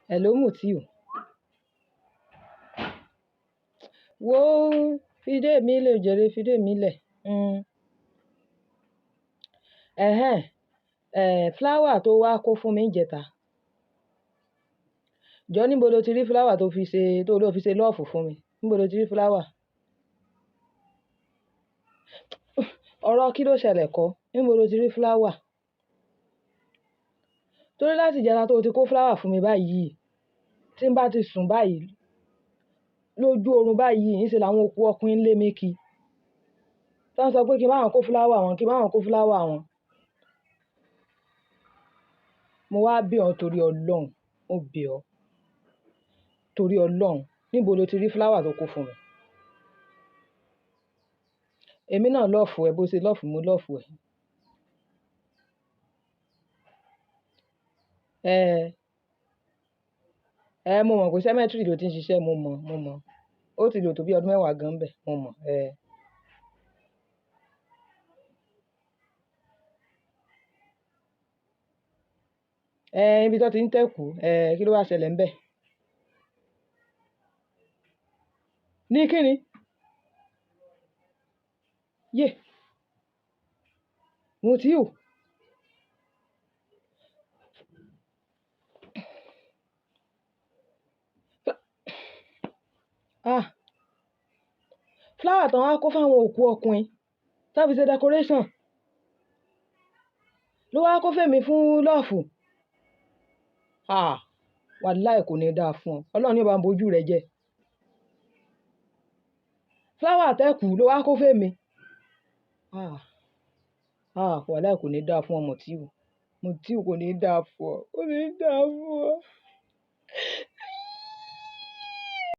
Hello Mutiu. Wo fìdé mi lẹ̀ jàre, fìdé mi lẹ̀. Mm. Ẹ̀hẹn, flower tó wá kó fún mi níjẹta. Jọ níbo lo ti rí flower tó fi ṣe, tó ló fi ṣe love fún mi? Níbo lo ti rí flower? Ọ̀rọ̀ kí ló ṣẹlẹ̀ kọ́? Níbo lo ti rí flower? Torí láti ìjẹta tó ti kó flower fún mi báyìí, tí n bá ti sùn báyìí, lójú oorun báyìí, ní ṣe làwọn òkú ọkùnrin ń lé mi kí. Tí wọ́n sọ pé kí n bá wọn kó flower wọn, kí n bá wọn kó flower wọn. Mo wá bẹ̀ ọ́ torí Ọlọ́run, mo bẹ̀ ọ́ torí Ọlọ́run. Níbo lo ti rí flower tó kó fún mi? Èmi náà love ẹ, bó ṣe love mo love ẹ. Eh, mo mọ̀ pé cemetery ló ti ń ṣiṣẹ́, mo mọ̀, mo mọ̀. Ó ti lò tó bí ọdún mẹ́wàá gan bẹ́ẹ̀, mo mọ̀. Eh. Eh, ibi tí wọ́n ti ń tẹ́kù, kí ló wá ṣẹlẹ̀ ńbẹ̀? Ní kí ni? Yé. Mutiu. Ah. Flower tó ń wá kó fún àwọn òkú ọkùnrin, tí wọ́n fi ṣe decoration. Ló wá kó fún mi fún love. Ah, wàláì kò ní dáa fún ọ. Ọlọ́run ní ó bá ń bojú rẹ jẹ. Flower tẹ́kù ló wá kó fún mi. Ah, ah, wàláì kò ní dáa fún ọ Mutiu. Mutiu kò ní dáa fún ọ. Kò ní dáa fún